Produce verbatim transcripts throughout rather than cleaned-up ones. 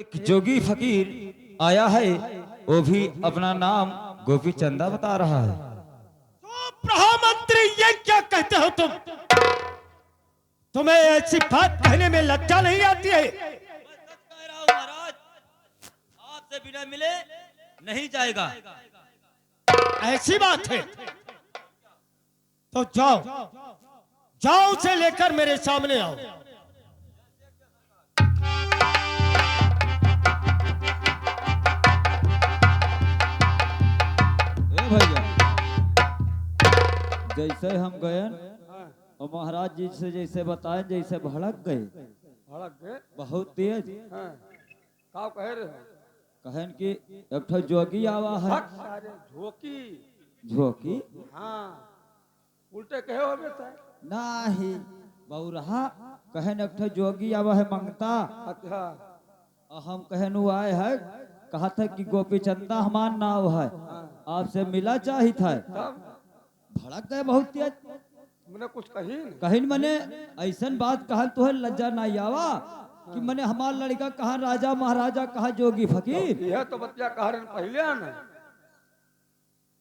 एक जोगी फकीर आया है, वो भी अपना नाम गोपी चंदा बता रहा है। चुप रहो मंत्री, ये क्या कहते हो तुम? तुम्हें ऐसी बात कहने में लज्जा नहीं आती है? मैं सच कह रहा हूँ महाराज, आपसे बिना मिले नहीं जाएगा। ऐसी बात है तो जाओ, जाओ उसे लेकर मेरे सामने आओ। ए भैया, जैसे हम गए हाँ। और महाराज जी से जैसे बताए, जैसे भड़क गए। भड़क गए? बहुत तेज। हाँ। का कहे रहे हो? कहन कि एक ठो जोगी आवा है। हट सारे, झोंकी। झोंकी? हाँ। उल्टे कहे हो बे सारे। नाही, बौरहा, कहन एक ठो जोगी आवा है मंगता। अच्छा। और हम कहन उ आए है, कहत है कि गोपी चंदा हमार नाव है, हाँ। आपसे मिला चाहित है। तब? भड़क गए बहुत तेज। मने कुछ कहिन? कहिन मने ऐसन बात कहल तोहे लज्जा नाई आवा कि हाँ। मने हमार लड़का कहाँ राजा महाराजा, कहाँ जोगी फकीर। तो यह तो बतिया कह रहे पहले है ना,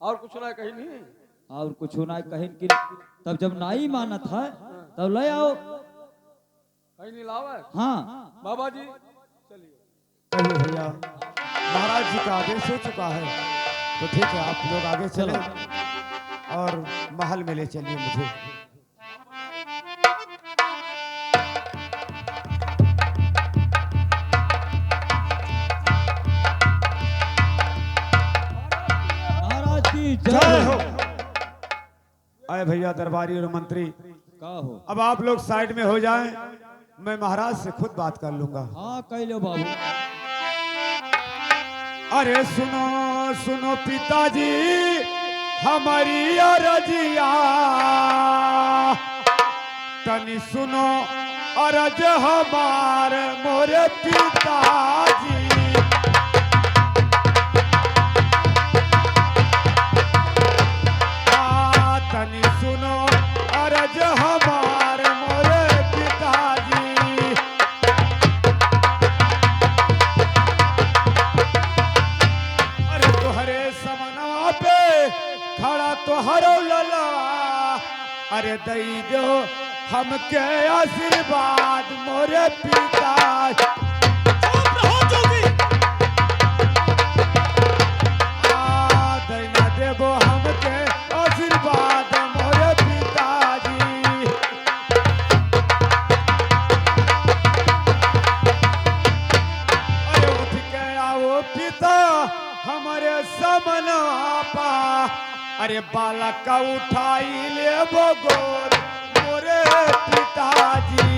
और कुछ ना कहिन ही। और कुछ ना कहिन कि तब जब नाई मानत है हाँ। तब ले आओ। कहीं नहीं लावा है? हाँ। बाबा जी, चलिए। चलिए भैया, महाराज जी का आदेश हो चुका है, तो ठीक है, आप लोग आगे चलें चलो। और महल में ले चलिए मुझे। महाराज की जय जय हो। हो। आए भैया दरबारी और मंत्री, का हो? अब आप लोग साइड में हो जाएं, मैं महाराज से खुद बात कर लूंगा। हाँ, कह लो बाबू। अरे सुनो, सुनो पिताजी, हमारी अरजिया, तनी सुनो अरज हमार मोरे पिताजी। आ, तनी सुनो अरज हमार मोरे पिताजी। अरे तोहरे समनवा पे खड़ा तोहरो लला, अरे दई दो हमके आशीर्वाद मोरे पिता। चुप रहो जोगी। आ, दैना देबो हमके आशीर्वाद मोरे पिताजी। अरे उठ के आओ पिता हमरे समनवा पा। अरे बालक उठाई लेबो गोद मोरे पिताजी।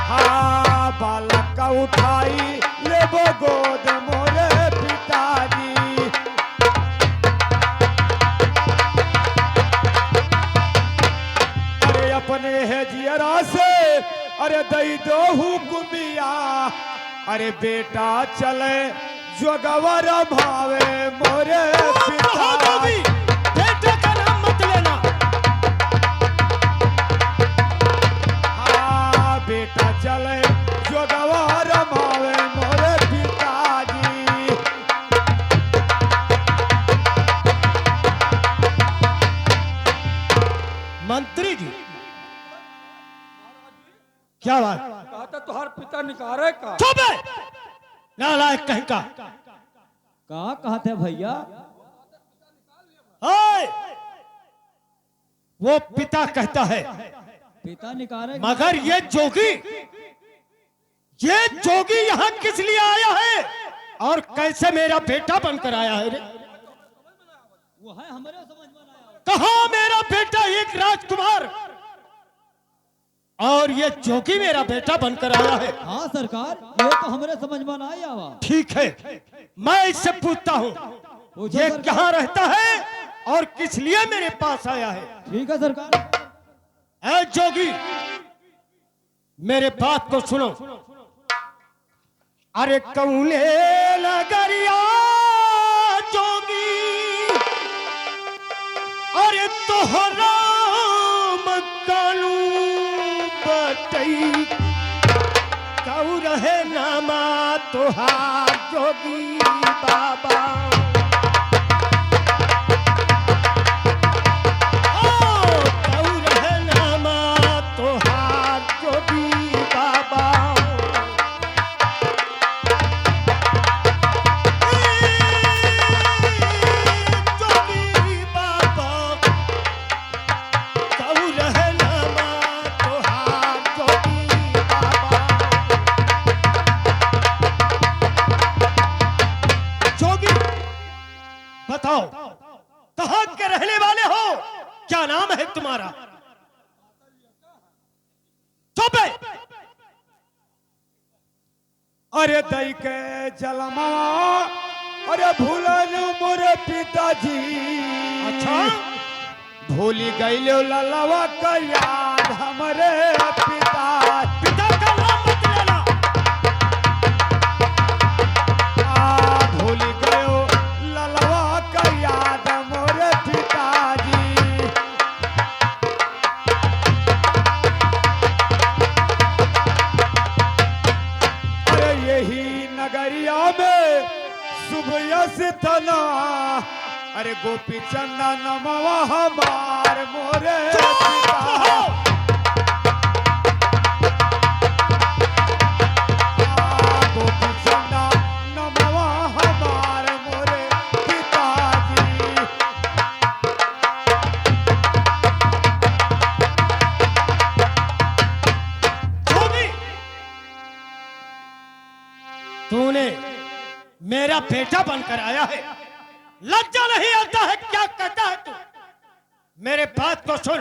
हाँ, बालक उठाई लेबो गोद मोरे पिताजी। अरे अपने है जियरा से, अरे दई दो हुकुमिया। अरे बेटा चले जोगवा रमावे मोरे पिता। बेटे का नाम मत लेना। हाँ, बेटा चले जोगवा रमावे मोरे पिताजी। मंत्री जी, क्या बात? कहता तुहार पिता निकारे का? चुप है! नालायक कहीं का। का कहते भैया? ओए! वो पिता कहता है। पिता निकारे का? मगर ये जोगी, ये जोगी यहाँ किस लिए आया है और कैसे मेरा बेटा बनकर आया है रे? वो है हमरे समझ में ना आया। कहाँ मेरा बेटा एक राजकुमार और ये जोगी मेरा बेटा बनकर आया है। हाँ सरकार, ये तो हमरे समझ में ना आवा। ठीक है, मैं इससे पूछता हूँ, पूछो ये सरकार। कहाँ रहता है और किस लिए मेरे पास आया है? ठीक है सरकार। ऐ जोगी, मेरे बात को सुनो। अरे कौने नगरिया जोगी, अरे तोहरा मकानू बर तई कऊ रहे नामा तोहार जोगी बाबा। ओ, कऊ रहे नामा तोहार जोगी बाबा। ए, जोगी बाबा। कऊ रहे नामा तोहार जोगी बाबा। जोगी, बताओ, कहाँ के रहने वाले हो? क्या नाम है तुम्हारा? चुप है। अरे दई के जलमा, अरे भूलन मोरे पिताजी। अच्छा? भूली गइलो ललवा का याद हमरे पिता। पिता का नाम मत लेना। आ, भूली गयो ललवा का याद मोरे पिताजी। अरे यही नगरिया में शुभ यश तना, अरे गोपी चंदा नमवा हमार मोरे चुप पिता। रहो। आ, गोपी चंदा नमवा हमार मोरे पिताजी। जोगी, तूने मेरा बेटा बनकर आया है, लज्जा नहीं आता है? क्या कहता है तू? मेरे बात को सुन।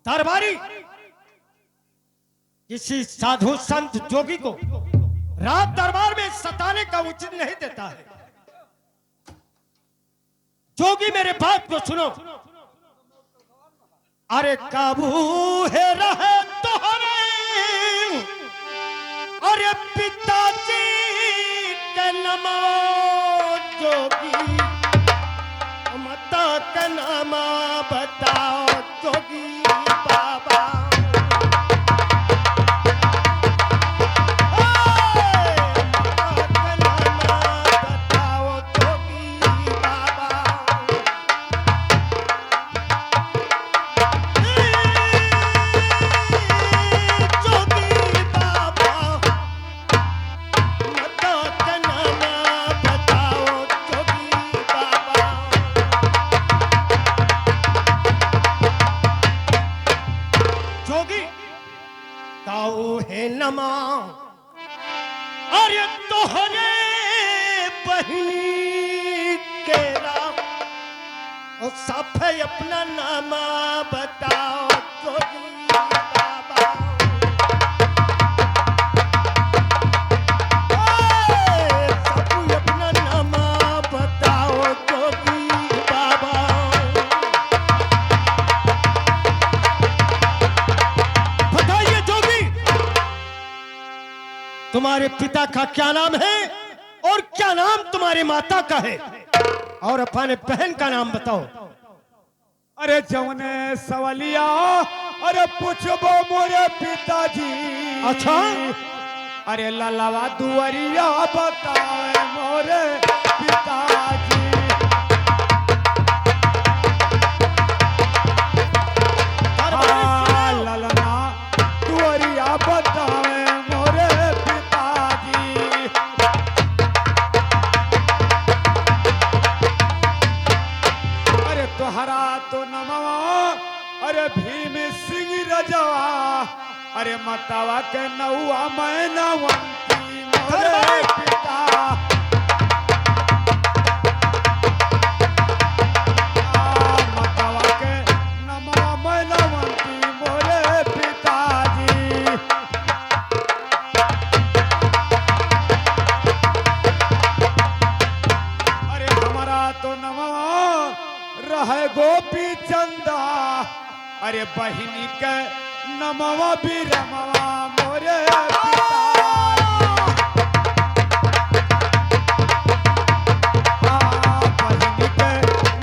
दरबारी किसी साधु संत जोगी को रात दरबार में सताने का उचित नहीं देता है। जोगी, मेरे बात को सुनो। अरे काबू है रहे तोहरे, अरे पिताजी के नमो जोगी, माता के नामा बताओ जोगी बाबा। हे, माता के नामा बताओ जोगी बाबा। हे, जोगी बाबा। माता का नामा बताओ जोगी बाबा। जोगी, काऊ है नमा, अरे तोहरे बहिनी के राम। और साफे अपना नामा बताओ जोगी बाबा। ए, साफे अपना नामा बताओ जोगी बाबा। बताइए जोगी, तुम्हारे पिता का क्या नाम है? और क्या नाम तुम्हारी माता का है? और अपने बहन का नाम बताओ। अरे जौने सवलिया, अरे पूछबो मोरे पिताजी। अच्छा? अरे ललवा दुआरिया बतावे मोरे पिताजी। हाँ, ललना दुआरिया बतावे मोरे पिताजी। अरे तोहरा तो नमवा, अरे भीम सिंह रजवा, अरे मतवा के नौवा मैनावंती मोरे पिता। आ, मतवा के नमवा मैनावंती मोरे पिताजी। अरे हमरा तो नमवा रहे गोपी चंदा, अरे बहिनी के नमवा बिरमवा मोरे पिता। आ, बहिनी के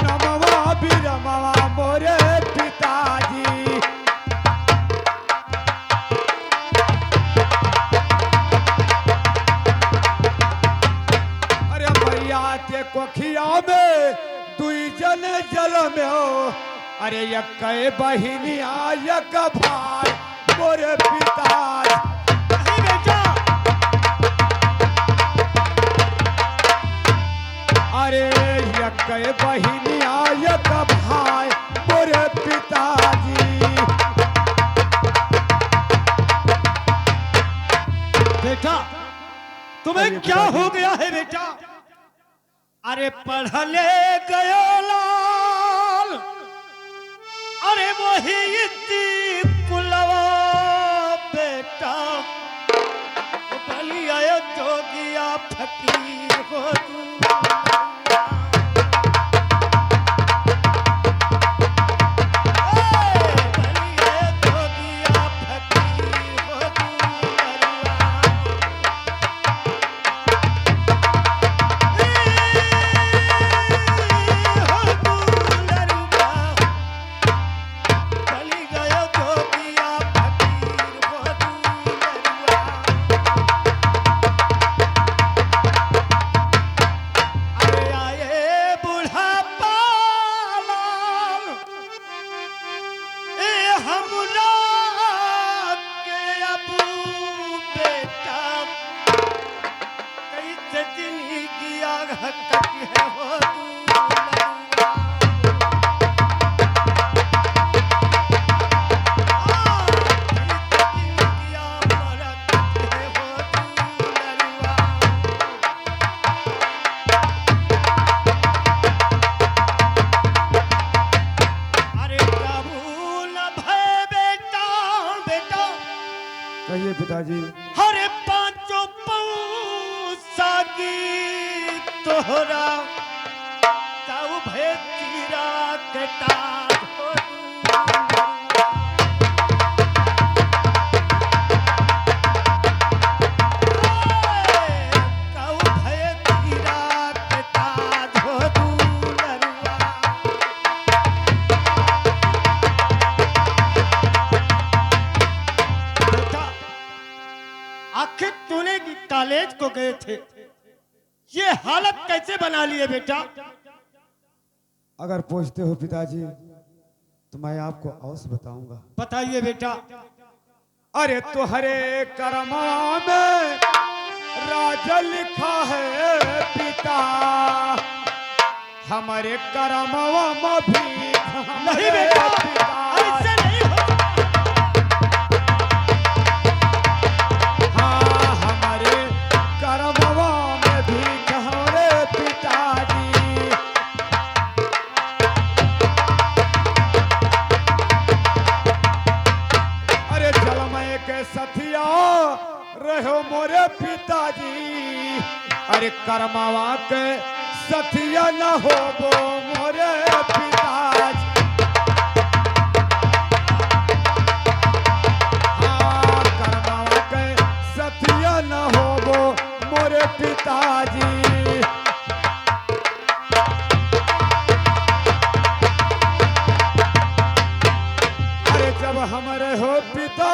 नमवा बिरमवा मोरे पिताजी। जलम हो। अरे यक्कै बहिनिया यक भाई मोरे पिताजी। नहीं बेटा। अरे यक्कै बहिनिया यक भाई मोरे पिताजी। बेटा, तुम्हें अरे क्या पिताजी। हो गया है बेटा? अरे पढ़ले गयो लाल, अरे वही इति कुलवा बेटा, बलिया जोगिया फकीर हो तू। ए, बलिया जोगिया फकीर हो तू। ए हमरा के अब बेटा, कैसे जिंदगी आग कटी है हो दुलरुआ। आ, कैसे जिंदगी आग कटी है हो दुलरुआ। अरे कबहूँ न भय बेटा, बेटा। कहिए पिताजी। हरे पाँचों पौसा की तोहरा, तब भय तीरा के ताज हो दुलरुआ। बेटा, आखिर तूने कॉलेज को गए थे, ये हालत कैसे बना ली है बेटा? अगर पूछते हो पिताजी, तो मैं आपको अवश्य बताऊंगा। बताइए बेटा। अरे तोहरे करमवा में राज लिखा है पिता, हमरे करमवा में भी नहीं बेटा, पिता। ऐसे नहीं हो सकता। हाँ, हमरे करमवा में भी हमरे पिताजी। अरे जलमय के सथिया रहो मोरे पिताजी, अरे करमवा के सथिया न होबो मोरे पिताजी। हाँ, करमवा के सथिया न होबो मोरे पिताजी। अरे जब हमरे हो पिता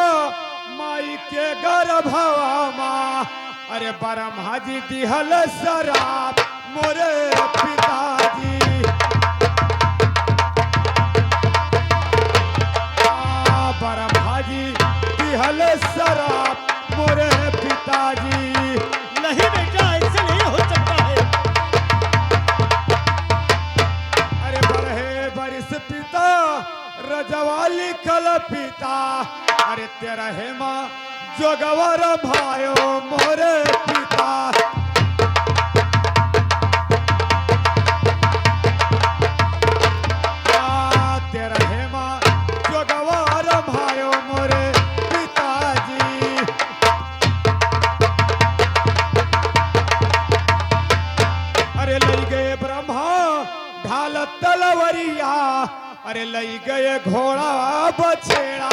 माई के गर्भवा मा, अरे ब्रह्मा जी दिहल सराप मोरे पिताजी। आ, ब्रह्मा जी दिहल सराप मोरे पिताजी। नहीं बेटा, ऐसे नहीं हो सकता है। अरे बरहे बरिस पिता रजवा लिखल पिता, अरे तेरहे मा जोगवा रमायो मोरे पिता। आ, तेरहे मा जोगवा रमायो मोरे पिताजी। अरे लई गए ब्रह्मा ढाल तलवरिया, अरे लई गए घोड़ा बछेड़ा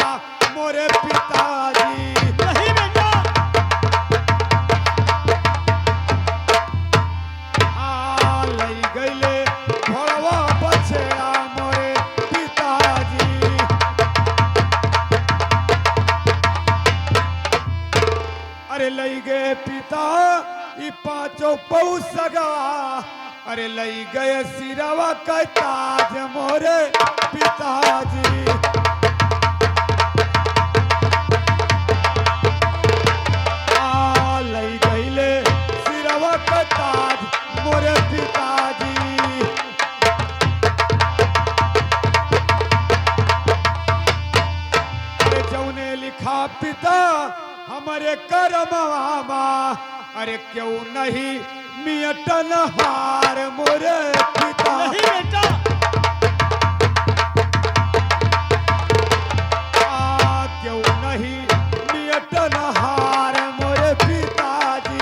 मोरे पिताजी। नहीं बेटा। आ, लई गइले घोड़वा बछेड़ा मोरे पिताजी। अरे लई गए पिता ई पाँचों पौसगा, अरे लई गए सिरवा का ताज मोरे पिताजी। आ, लई गईले सिरवा का ताज मोरे पिताजी। अरे जौने लिखा पिता हमरे करमवा मा, अरे क्यों नहीं मियटन हार मोरे पिता। नहीं बेटा। आ, क्यों नहीं मियटन हार मोरे पिताजी।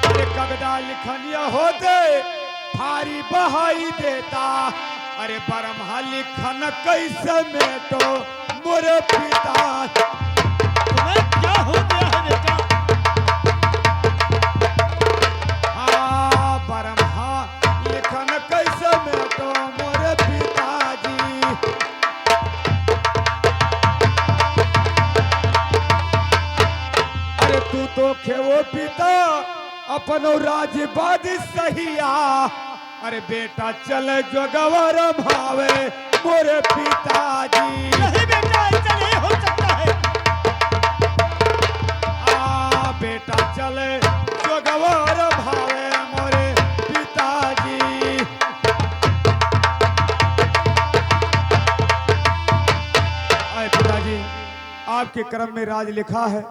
अरे कगदा लिखनिया होते भारी बहाई देता। अरे बरम्हा लिखन कैसे मेटो मोरे पिता। तुम्हें क्या हो गया है बेटा? हाँ, बरम्हा लिखन कैसे मेटो मोरे पिताजी। अरे तू तो खेवो पिता अपनो राजबाद सहिया। अरे बेटा चले जोगवर भावे मोरे पिताजी। नहीं बेटा, ऐसा नहीं हो सकता है। आ बेटा चले जोगवर भावे मोरे पिताजी। आए पिताजी, आपके कर्म में राज लिखा है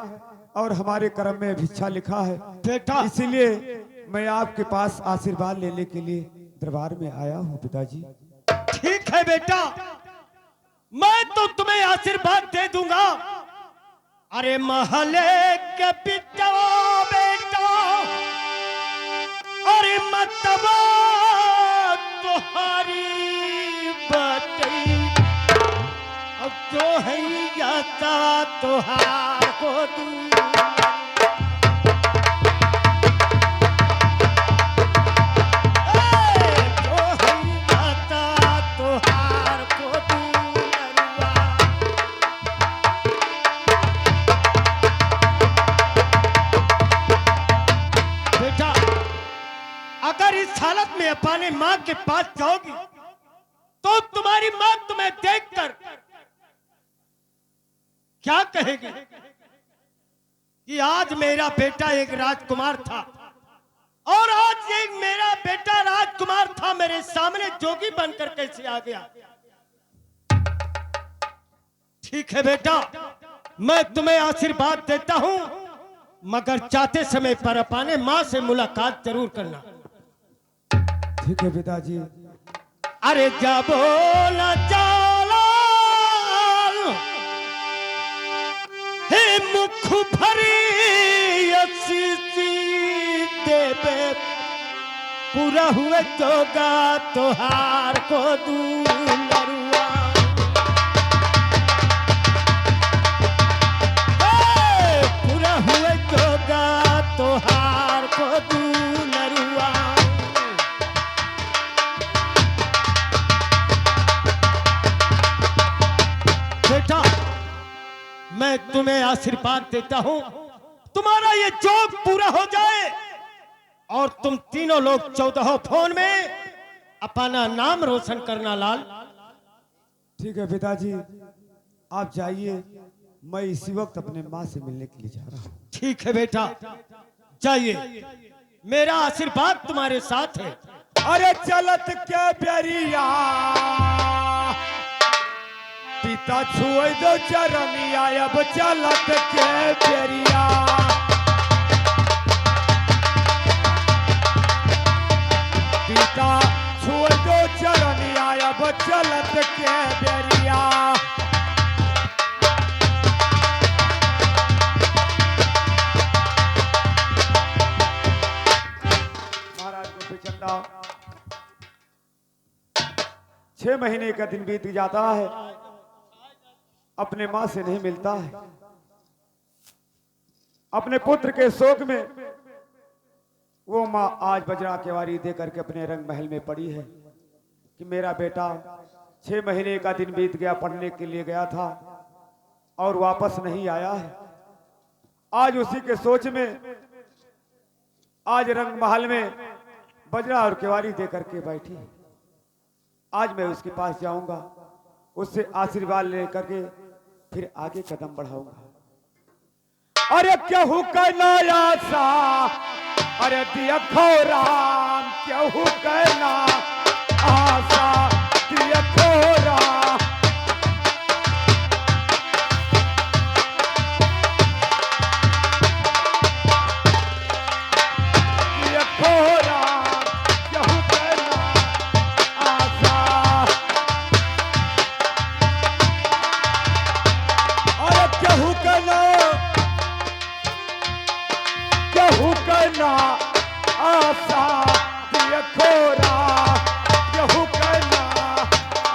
और हमारे कर्म में भिक्षा लिखा है। बेटा। इसीलिए मैं आपके पास आशीर्वाद लेने के लिए दरबार में आया हूँ पिताजी। ठीक है बेटा, मैं तो तुम्हें आशीर्वाद दे दूंगा। अरे महले के पिटवा बेटा, अरे मतवा तुहारी बटई। अब तो है याता तुहार को दूर। ए, तो है याता तुहार को दूर। बेटा, अगर इस हालत में अपने माँ के पास जाओगी, तो तुम्हारी माँ तुम्हें देखकर क्या कहेगी कि आज मेरा बेटा एक राजकुमार था और आज एक मेरा बेटा राजकुमार था, मेरे सामने जोगी बनकर कैसे आ गया? ठीक है बेटा, मैं तुम्हें आशीर्वाद देता हूँ, मगर जाते समय पर अपने माँ से मुलाकात जरूर करना। ठीक है पिताजी। अरे जाबो ना चालाल, हे मुख भरी असीसी देबे, पूरा हुए जोगा तोहार को दुलरुआ। हे, पूरा हुए जोगा तोहार को दुलरुआ। बेटा, मैं तुम्हें आशीर्वाद देता हूँ, तुम्हारा ये जोग पूरा हो जाए और तुम तीनों लोग चौदहों भुवन में अपना नाम रोशन करना लाल। ठीक है पिताजी, आप जाइए, मैं इसी वक्त अपने माँ से मिलने के लिए जा रहा हूँ। ठीक है बेटा, जाइए, मेरा आशीर्वाद तुम्हारे साथ है। अरे चलत के बेरिया पिता छुए दो चरनिया, अब चलत के बेरिया। पिता छुए दो चरनिया, अब चलत के बेरिया। महाराज गोपीचंदा, छह महीने का दिन बीत जाता है, अपने माँ से नहीं मिलता है। अपने पुत्र के शोक में वो माँ आज बजरा केवारी दे करके अपने रंग महल में पड़ी है कि मेरा बेटा छह महीने का दिन बीत गया, पढ़ने के लिए गया था और वापस नहीं आया है। आज उसी के सोच में आज रंग महल में बजरा और केवारी दे करके बैठी। आज मैं उसके पास जाऊंगा, उससे आशीर्वाद लेकर के फिर आगे कदम बढ़ाऊंगा। अरे केहू के ना आशा, अरे देखो राम, केहू के ना आशा, देखो राम। देखो राम, केहू के ना आशा। अरे केहू के ना, केहू के ना आशा, देखो राम, केहू के ना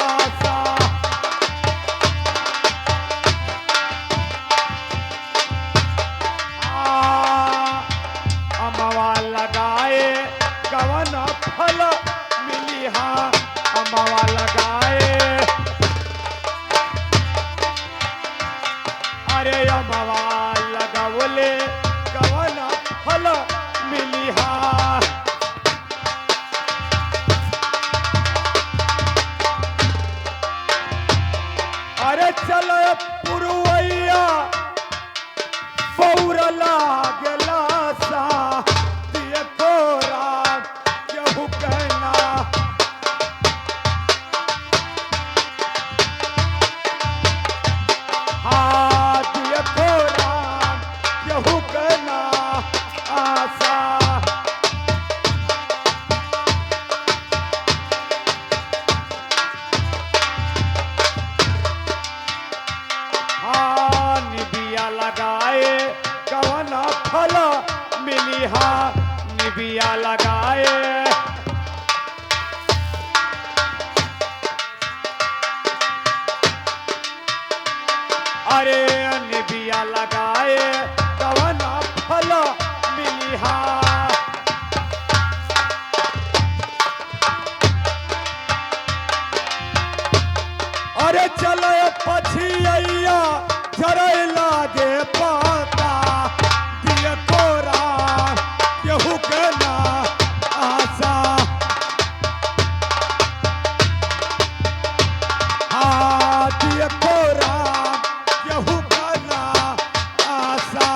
आशा। आ, अमवा लगाए कवन फल मिली हा, अमवा लगाए। अरे अमवा लगवले कवन फल मिली हा। अरे चल पुरवैया पौर लागेला सा, देखो राम केहू के ना। हाँ, देखो राम केहू के ना आशा। हाँ, निबिया लगाए कवन फल मिली हा, निबिया लगाए। अरे निबिया लगाए कवन फल मिली हा। अरे चले पछियैया झरै लागे पाता, देखो राम केहू के ना आशा। हाँ, देखो राम केहू के ना आशा।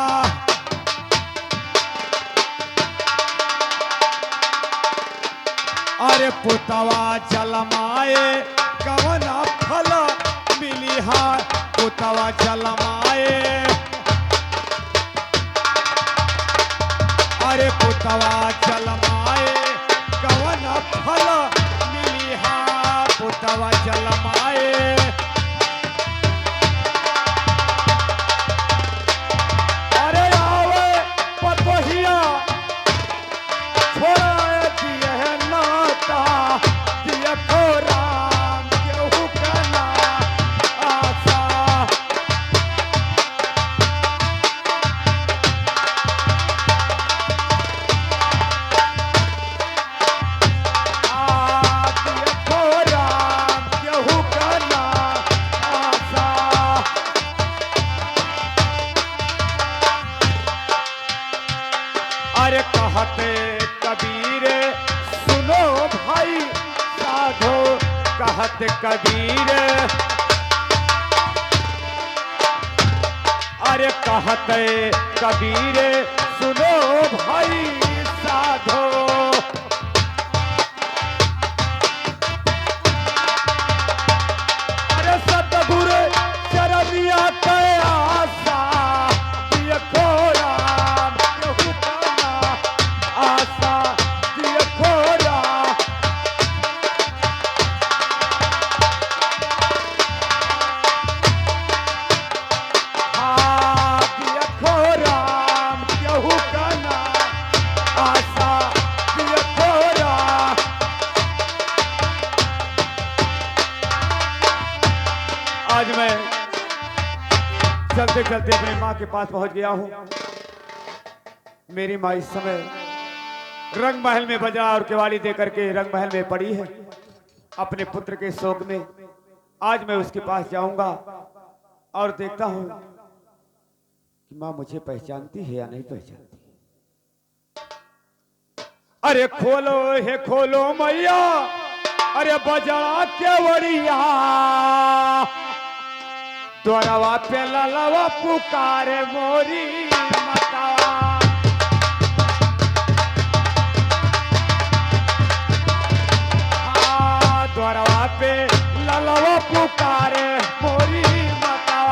अरे पुतवा जलमाए कवन फल मिली हा, पुतवा जलमाए। अरे पुतवा जलमाए कवन फल मिली हा, पुतवा जलमाए। अरे आवे पतोहिया छोड़ा दिए नाता, देखो राम केहू के ना आशा। आ, देखो राम केहू के ना आशा। अरे कहत कबीर सुनो भाई साधो, कहत कबीर, अरे कहत कबीर सुनो भाई साधो। अरे सतगुरु चरनिया के आशा, देखो राम केहू के ना आशा, देखो राम। हाँ, देखो राम, केहू का ना आशा, देखो राम। आज मैं चलते चलते अपनी माँ के पास पहुँच गया हूँ। मेरी माँ इस समय रंग महल में बजरा और केवाड़ी दे करके रंग महल में पड़ी है, अपने पुत्र के शोक में। आज मैं उसके पास जाऊंगा और देखता हूँ कि माँ मुझे पहचानती है या नहीं पहचानती। अरे खोलो हे खोलो मैया, अरे बजड़ा केवड़िया, द्वारवा पे ललवा पुकारे मोरी माता। आ, द्वारवा पे ललवा पुकारे मोरी माता।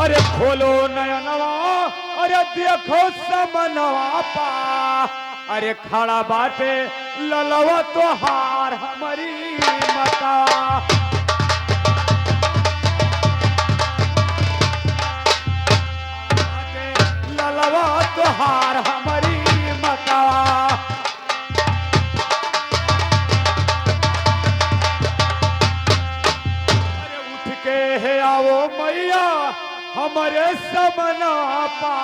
अरे खोलो नयनवा, अरे देखो समनवा पा, अरे खड़ा बाटे ललवा तोहार हमरी माता। ललवा तोहार हमरी माता। अरे उठ के हे आओ मैया हमरे समना पा,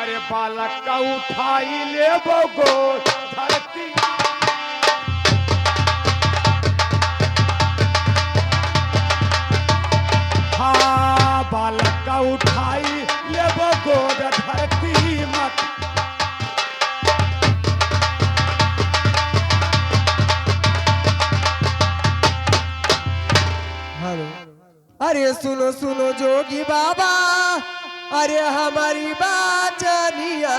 अरे बालक का उठाई लेबो गो धरती। हाँ, बालक का उठाई लेबो गोद धरती मत। हेलो। अरे सुनो सुनो जोगी बाबा, अरे हमारी बाचनिया,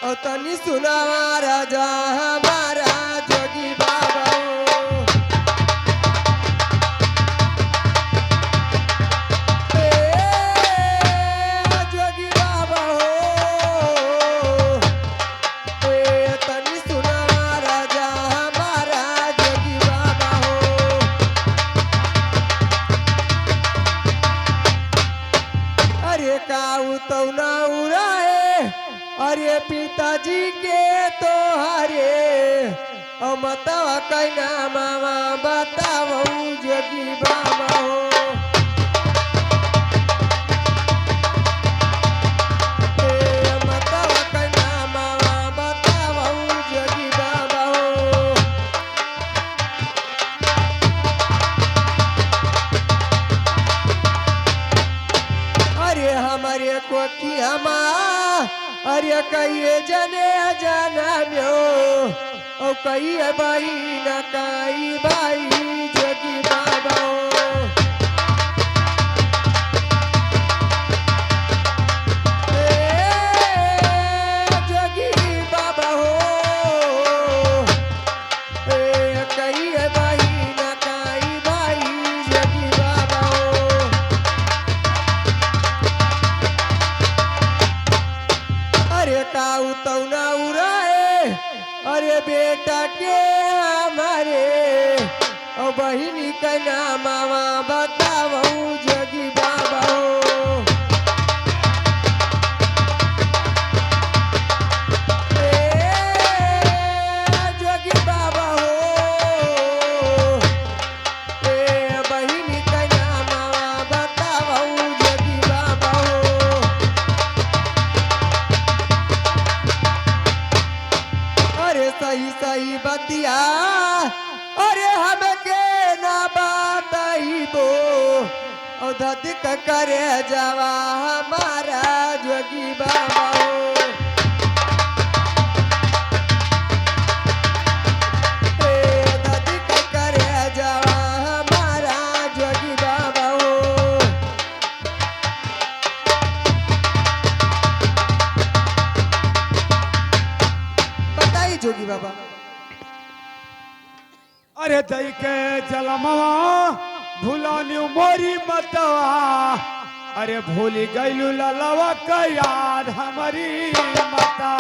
और तनी सुनावा राजा हमारा जोगी बाबा। ए जोगी बाबा हो, ए तनी सुनावा राजा हमारा जोगी बाबा हो। अरे काऊ तौ ना उराए, अरे पिताजी के तोहरे, ओ मतवा कैना मामा बतावऊ जोगी बाबा हो। ए मतवा कैना मामा बतावऊ जोगी बाबा हो। अरे हमरे कोखिया मा, अरे कइए जने जनम्यो, ओ कइए बहिन कई भाई जोगी बाबा। ए जोगी बाबा हो। ए, कई बहिन, कई भाई, जोगी बाबा हो। अरे, काऊ तौ ना उराए, अरे, बेटा के हमारे, ओ बहिनी का नामवा बतावऊ, जोगी बाबा हो। ए जोगी बाबा हो, ए बहिनी का नामवा बतावऊ जोगी बाबा हो। अरे सही सही बतिया, अरे हमके ना बताइबो, ओ धतिक करे जावा हमारा जोगी बाबा हो। ए धतिक करे जावा हमारा जोगी बाबा हो। बताई जोगी बाबा। अरे दई के जलमवा भुलानी मोरी मतवा, अरे भूली गइलू ललवा का याद हमरी मता।